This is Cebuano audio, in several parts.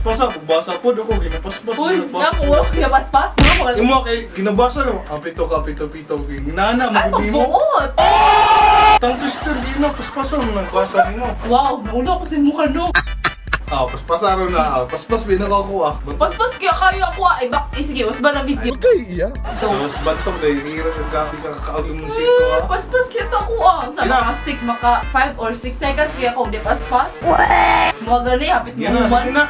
Paspasa, basa po ako ginapaspas. Uy, Ginapaspas. na ko kinapaspas. Ano ko? Imo kay ginabasa no. Ah, pito ka, pito, pito. Nana, Ay, magudi mo. pagbuot. Tongue twister di na paspasa mo nang basa nimo. Wow, nauna ako sa mukha no. Ah, paspasa ro na. Ah, paspas binakakuha. Paspas kaya kayo ako ah. Ay, bak, eh, sige, was ba na video? Okay, iya. So, bantog dahil hirap ang kaki kakakaog yung munsito Eh, ah. paspas kaya to ako ah. Sa Ina. mga 6, maka 5 or 6 seconds kaya ako di paspas. Mga gani, hapit Yan na, sige mo na.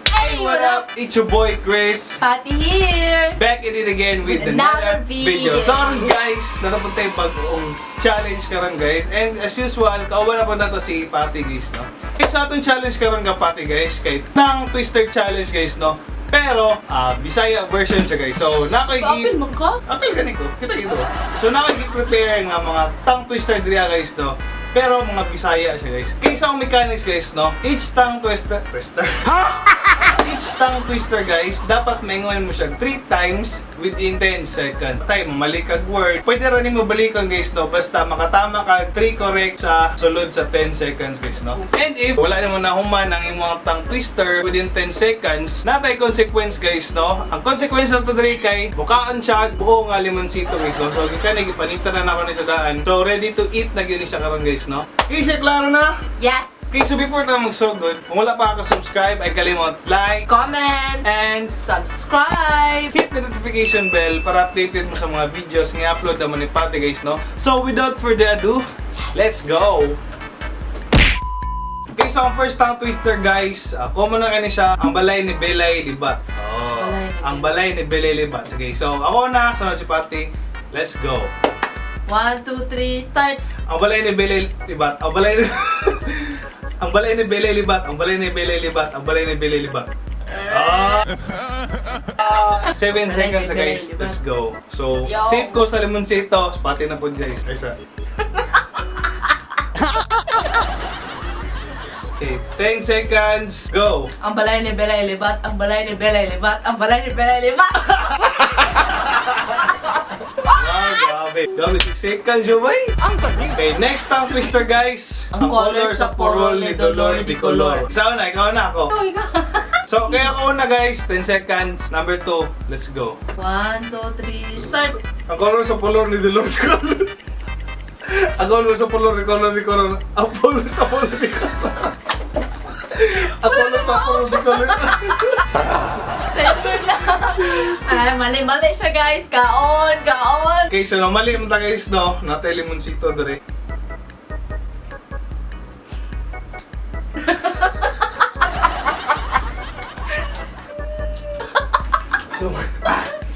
Hey, What up? It's your boy Chris. Patty here! Back at it again with With another another video. video. So karon guys, nakapunta yung bagong challenge karon guys. And as usual, kauban na po na to si Patty guys, no? Okay, sa atong challenge karon ka Patty guys, kay Tang Twister Challenge guys, no? Pero, Bisaya version siya guys. So, nakoy So, apil man ka? Apil gani ko. Kita gito. So, nakoy prepare nga mga tongue twister diri guys, no? Pero mga Bisaya siya guys. Kaysa ang mechanics guys, no? Each tongue twister twister. Ha? Each tongue twister guys, dapat maingon mo siya 3 times within 10 seconds. Tay, mamali kag word. Pwede ra nimo balikon guys, no? Basta makatama ka 3 correct sa sulod sa 10 seconds guys, no? And if wala nimo nahuman ang imong tongue twister within 10 seconds, natay consequence guys, no? Ang consequence na to diri kay mukaan siya buo nga limonsito guys, no? So gikan gipanitan na nako ni sa daan. So ready to eat na gyud ni siya karon guys, no? Okay, siya klaro na? Yes! Okay, so before tayo magsugod, kung wala pa ka-subscribe, ay kalimot like Comment! and Subscribe! hit the notification bell para updated mo sa mga videos nga upload naman ni Pate guys, no? So without further ado, let's go! Okay, so ang first tongue twister guys, common na kani siya, ang balay ni Belay Libat. Oh, Balay ni ang balay ni Belay Libat. Sige, so ako na, sunod si Pati, let's go! 1, 2, 3, start! Ang balay ni Belay Libat, ang balay ni ang balay ni Belay Libat, ang balay ni Belay Libat, ang balay ni Belay Libat. Ah! 7 Balay ni seconds na Belay guys. Libat. Let's go. So, Yo. save ko sa limonsito. Pati na po guys. Ay, sa. Okay, 10 seconds. Go. Ang balay ni Bella Elevat, ang balay ni Bella Elevat, ang balay ni Bella Elevat! Wow, grabe. Grabe, 6 seconds yun, boy. Ang galing! Okay, next tongue twister guys. Ang color sa porol ni dolor di color. Ikaw na, ikaw na ako. Oh my God! So, kaya ako una guys, 10 seconds. Number 2, let's go. 1, 2, 3, start! Ang color sa polor ni dolor di color. Ang color sa polor ni color ni color. Ang color sa polor ni color. Ang color sa polor ni color. Timer na! Ay, mali-mali siya guys! Kaon! Kaon! Okay, so no, mali mo ta guys, no? Natay limonsito dre.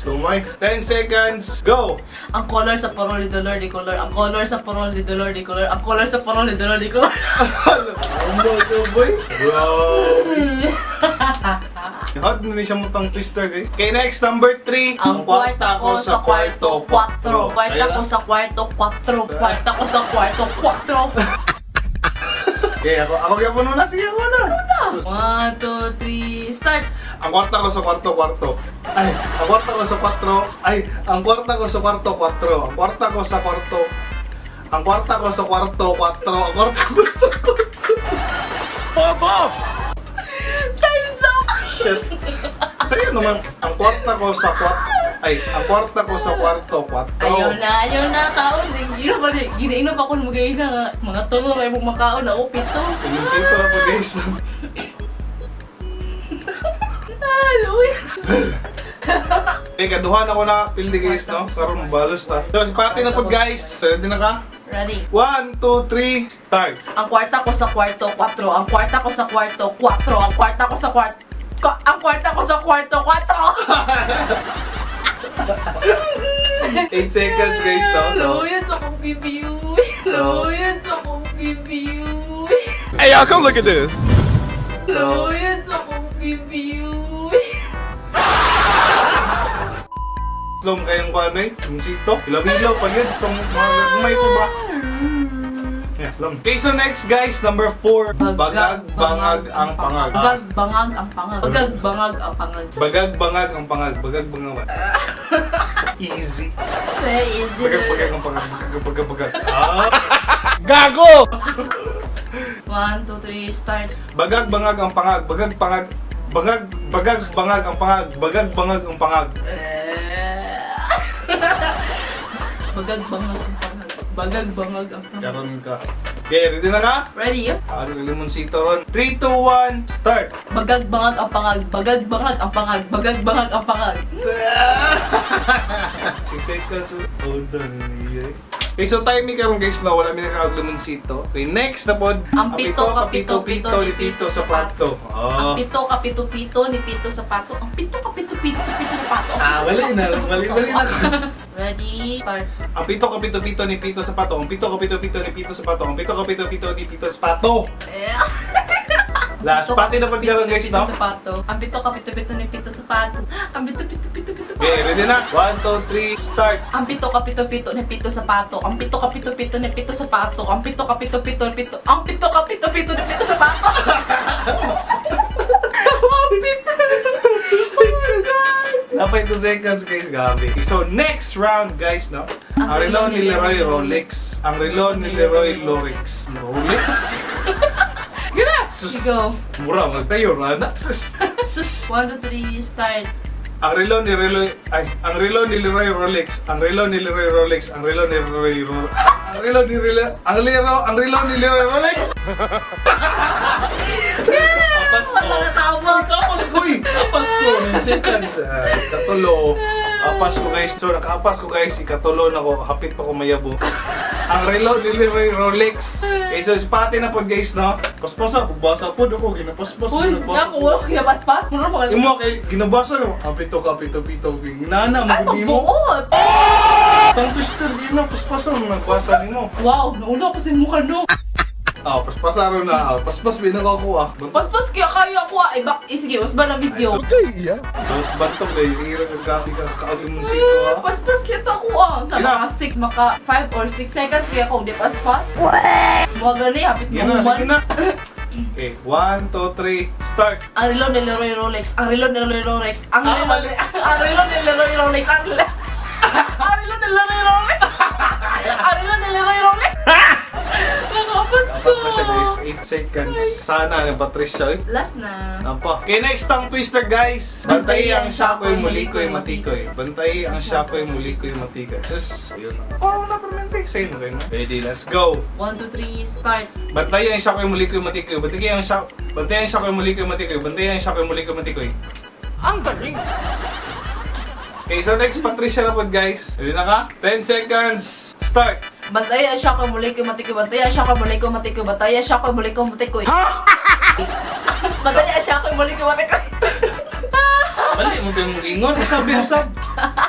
So, my 10 seconds, go! Ang color sa porol ni dolor di color, ang color sa porol ni dolor di color, ang color sa porol ni dolor di color. Ang boy, boy. Bro. Hot na siya mo tang twister, guys. Okay, next, number 3. Ang kwarta ko sa kwarto, 4. Kwarta ko sa kwarto, 4. Kwarta ko sa kwarto, 4. Okay, ako gyapon na. Sige, ako na. 1, 2, 3, start! Ang kwarta ko sa kwarto, kwarto. Ay, ang kwarta ko sa kwatro. Ay, ang kwarta ko sa kwarto, kwatro. Ang kwarta ko sa kwarto. Ang kwarta ko sa kwarto, kwatro. Ang kwarta ko sa kwarto. Time's up! Shit. Sa'yo naman, ang kwarta ko sa kwarto. Ay, ang kwarta ko sa kwarto, kwatro. Ayaw na, kaon. Gino pa din. Ginaino pa ako ng mga nga. Mga tulo rin mong makaon na upito. Pinusinto na po guys. Ah, luya. Eh, kaduhan ako na pildi guys, no? Karon mabalos ta. So, si Pati na po guys. Ready na ka? Ready. 1, 2, 3, start! Ang kwarta ko sa kwarto, 4. Ang kwarta ko sa kwarto, 4. Ang kwarta ko sa kwarto, ang kwarta ko sa kwarto, 4. 8 seconds guys, no? So, Luya sa akong BBU. Luya sa akong BBU. Hey, y'all, come look at this. So- Luya sa akong BBU. slom kayong kung ano eh. Yung Ilaw-ilaw pa yun. Itong mga may pa ba? Yeah, slom. Okay, so next guys, number 4. Bagag, bangag, ang pangag. Bagag, bangag, ang pangag. Bagag, bangag, ang pangag. Bagag, bangag, ang pangag. Bagag, bangag. Easy. Eh, easy. Bagag, bagag ang pangag, bagag, bagag, bagag. Ah. Gago! 1, 2, 3, start. Bagag, bangag ang pangag, bagag, pangag, bagag, bagag, bangag ang pangag, bagag, bangag ang pangag. Eh. Bagag bangag ang pangag. Bagag bangag ang pangag. Karon ka. Okay, ready na ka? Ready? Ano ka limonsito ron? 3, 2, 1, start! Bagag bangag ang pangag. Bagag bangag ang pangag. Bagag bangag ang pangag. 6 seconds. Hold on. Okay, so timing karon guys na wala mi nakaog limonsito. Okay, next na pod. Ang pito, kapito, pito, ni pito, sapato. Ang Oh. pito, kapito, pito, ni pito sapato. Ang pito, kapito, pito, sa pito sapato. Ang Ah, pito, wali na. kapito, Wali, pito. wali na. Ready, start. Ang pito, kapito, pito ni pito sapato. Ang pito, kapito, pito ni pito sapato. Ang pito, kapito, pito ni pito sapato. Eh. Last pati na pod Pito, karon ni guys, pito no? sapato. Ang pito, kapito, pito, ni pito sapato. Ang pito, pito, pito, pito, Okay, ready na? 1, 2, 3, start! Ang pito, kapito, pito, ni pito sapato. Ang pito, kapito, pito, ni pito sapato. Ang pito, kapito, pito, ni pito. Ang pito, kapito, pito, ni pito sapato. Ang pito. Oh my God. Napay 2 seconds guys, grabe. So next round guys, no? Ang relo ni Leroy Rolex. Ang relo ni Leroy Rolex. Rolex? Gina! Sus, Go. mura magtayo rana. Sus, sus. 1, 2, 3, start. Ang relo ni Leroy ay, ang relo ni Leroy Rolex. Ang relo ni Leroy Rolex. Ang relo ni Leroy Rolex. Ang relo ni Leroy ang relo ang relo ni Leroy Rolex. Apas ko. Nakakaawa. Apas ko eh. Apas ko. 9 seconds. Ah, katulo. Apas ko guys. So nakaapas ko guys. Ikatulo na ko. Hapit pa ko mayabo. Ang relo ni Leroy Rolex. Okay, so spate na po guys, no? Paspasa. Basa po ako. Ginapaspas. Uy, ginabasa naku, wala ko kinapaspas. Mura pa kayo. Imo kay ginabasa no. Apito ka pito pito. Nana Ay, mo nimo. pagbuot! Tang twister di na paspasa mo nagbasa nimo. Wow, nauna pa sa mukha no. Ah, paspasa ron na. Ah, paspas binakakuha. Paspas kaya kayo ako ah. Eh, bak, eh, sige, usba ng video. Okay, iya. Tapos bantog na yung hirap ang kaki kakaagin mo sito Eh, ah. paspas kaya to ako ah. Sa Ina. mga 6, maka 5 or 6 seconds kaya ako di paspas. Mga gani, hapit Yan na, sige mo na. Okay, 1, 2, 3, start. Ang relo ni Leroy Rolex, ang relo ni Leroy Rolex, ang Ah, relo mali. ang relo ni Leroy Rolex, ang relo ni Leroy Rolex, ang relo ni Leroy Rolex. Nakapas ko. Dapat pa siya guys, 8 seconds. Sana ng Patricia eh. Last na. Apa. Okay, next tongue twister guys. Bantay ang siyakoy mulikoy matikoy. Bantay ang siyakoy mulikoy matikoy. Sus, ayun na. Oh, na permente. Same kayo no? Ready, let's go. 1, 2, 3, start. Bantay ang siyakoy mulikoy matikoy. Bantay ang siyakoy mulikoy matikoy. Bantay ang siyakoy mulikoy matikoy. Ang galing! Okay, so next Patricia na po guys. Ready na ka? 10 seconds. Start. Bantay ang siya ko muli ko matikoy. Bantay ang siya ko muli ko matikoy. Bantay ang siya ko muli ko matikoy. Ha? Bantay ang siya ko muli ko matikoy. Mali mo ba yung ingon? Usab, usab.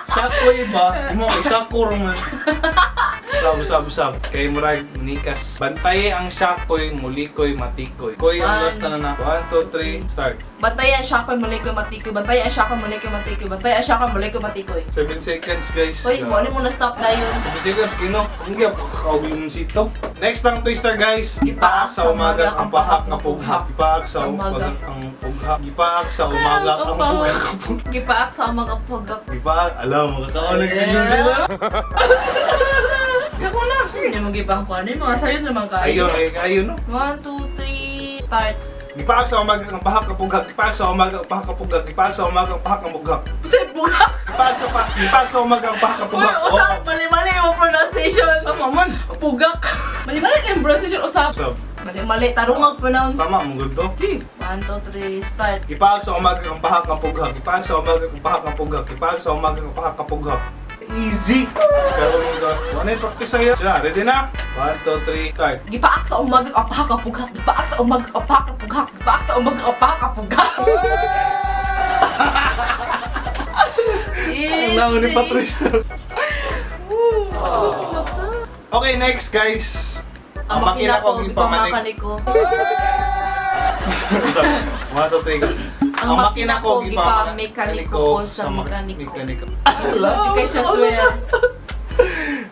Sakoy ba? Mo kay sako man. Usab, usab, usab. Kay murag nikas. Bantay ang sakoy, mulikoy, matikoy. Koy ang One. last na na. 1, 2, 3, start. Bantay ang siya ko muli ko matikoy. Bantay ang siya ko muli ko matikoy. Bantay ang siya ko muli ko matikoy. 7 seconds guys. Hoy, mo mo na stop dayon. 7 seconds, kino. Ang gyap, kakawin mo sito. Next ang twister guys. Ipaak sa umaga ang pahak nga pughak. Ipaak sa umaga ang pughak. Ipaak sa umaga ang pughak. Gipaak sa umaga pugak. Ipaak, alam mo, kakaon na ganyan sila. Ako na, sige. Hindi mo gipang kuan mga sayo naman kayo. Sayo na kayo no. 1, 2, 3, start. Gipaak sa umaga ang pahak kapughak. Gipaak sa umaga ang pahak kapughak. Gipaak sa umaga ang pahak kapughak. Sa pugak. Gipaak sa umaga ang pahak Uy, kapughak. usap mali-mali yung pronunciation. Tama man. Pugak. Mali-mali yung pronunciation usap. Usap. Mali-mali tarong ang pronounce. Tama mo gud to. 1, 2, 3, start. Gipaak sa umaga ang pahak kapughak. Gipaak sa umaga ang pahak kapughak. Gipaak sa umaga ang pahak kapughak. Easy. Karon ka. Wala yung practice sa'yo. Sila, ready na? 1, 2, 3, start. Gipaak sa umaga ang pahak kapughak. Gipaak sa umaga ang pahak kapughak. Gipaak sa umaga ang pahak kapughak. Ang naon ni Patricia. Woo. Okay, next guys. Ang makina ko, gipamakan ko. One, two, three, go. Ang makina ko, gipamekaniko ko sa mekaniko. Mekaniko. Hindi kayo siya swear.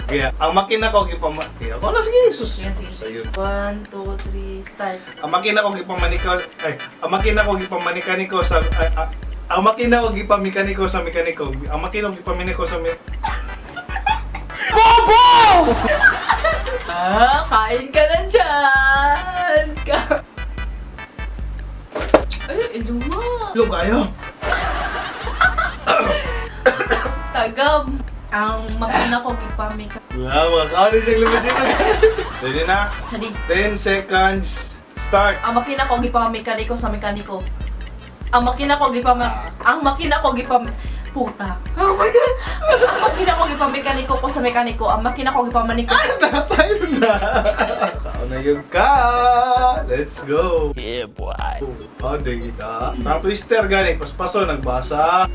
Kaya, ang makina ko, gipama... Kaya ako na, sige, sus. Sige, sige. Sayo. 1, 2, 3, start. Ang makina ko, gipamanika... Ay, ang makina ko, gipamanikaniko sa... Ay, ah, Ang makina og gipamekaniko sa mekaniko. Ang makina og gipamekaniko sa me Bobo! Ah, kain ka na dyan! Ay, iluma. Ilong kayo. Tagam. Ang makina ko gipamika. Wala, mga kaon siyang limit. Ready na? Hadi. 10 seconds. Start. Ang makina ko gipamekaniko sa mekaniko. Ang makina ko gipama Ang makina ko gipam Puta. Oh my God. Ang makina ko gipamekaniko ko sa mekaniko. Ang makina ko gipamaniko. Tayo na. Kaon na yung ka. Let's go. Yeah, boy. Oh, di ka. Ang twister gani, paspaso, nagbasa.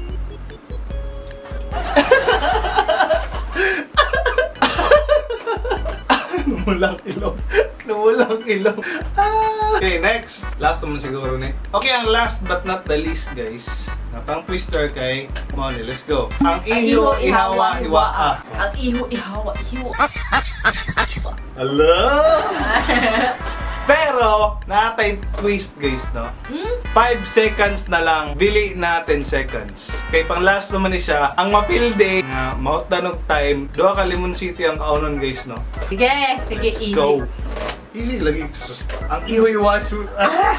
Numulang ilong. Numulang ilong. Ah. Okay, next. Last naman siguro ni. Okay, ang last but not the least, guys. Natang twister kay Moni. Let's go. Ang iho, ihawa, hiwaa. Ang iho, ihawa, hiwa. Ala! Pero, naatay twist, guys, no? Hmm? 5 seconds na lang, dili na 10 seconds. Kay pang last naman ni siya, ang mapilde nga mautdan og time, duha ka Limon City ang kaunon, guys, no? Sige, sige, Let's easy. go. Easy lagi. Ang ihoy wasu. Ah!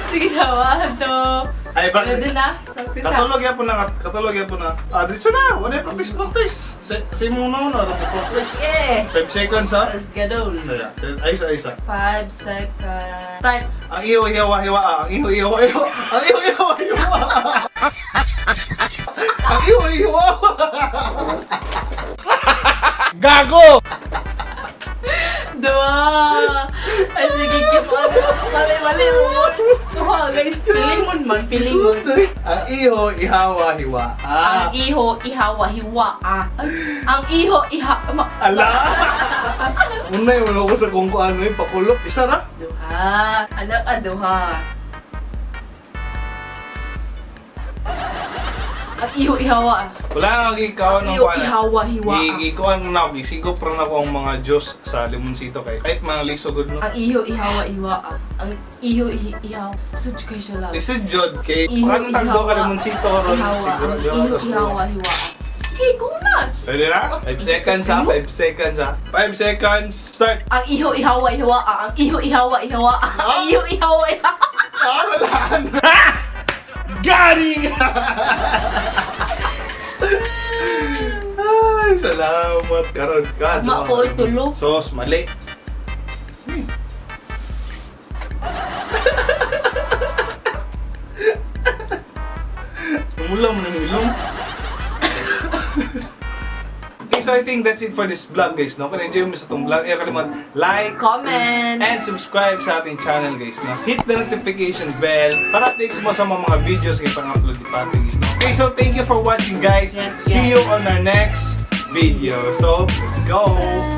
Sige na, one, two. Ay, Ready practice. na? Practice na. Katulog ya po na, katulog ya po na. Ah, dito na. Wala practice, practice. Sa imong na una, practice. Sige. 5 seconds ha. Let's go. Ay, isa, isa. 5 seconds. Start. Ang iho, ihawa, hiwa. Ang iho, ihawa, hiwa. Ang iho, ihawa, hiwa. Ang iho, ihawa. Gago! Dua. Ay, sige, kinuha. Mali, mali. Duha, guys. Pilingon man, pilingon. Ang iho, ihawa, hiwa. Ang iho, ihawa, hiwa. Ah. Ay, ang iho, iha... Ma, Ala! Unay mo ako sa kung ano yung pakulok. Isa ra. duha. Anak, ah, duha. Ang iho, ihawa. Wala na nagikaon Ang ng iho, kuan. ihawa, hiwa. Gikuan mo na ako. Gisigop ra na ako ang mga Diyos sa Limoncito kay. Kahit mga liso gud no. Ang iho, ihawa, hiwa. Ah. Ang iho, ihi, ihawa. Sud kayo siya lang. Lisod jud kay Iho, kanang tagdo ka ihawa. Limoncito ron Ihawa. siguro Ang di ako iho, tas ihawa, hiwa. Okay, gunas. Ready na? 5 seconds ha, 5 seconds ha. 5 seconds, start! Ang iho, ihawa, hiwa. Ah. Ang iho, ihawa, hiwa. Ah. Ang iho, ihawa, ihawa. Ah, wala na! Got him! Ay, salamat. Karon ka. Tama ko, oy, tulo. Sos, mali. Umulam ng ilong. Okay, so I think that's it for this vlog, guys, no? Kung enjoy mo sa itong vlog, ayaw kalimut like, Comment. and subscribe sa ating channel, guys, no? Hit the notification bell para update mo sa mga videos kay pang-upload ni Pati, guys, no? Okay, so thank you for watching, guys. Yes, See guys. you on our next video. So, let's go!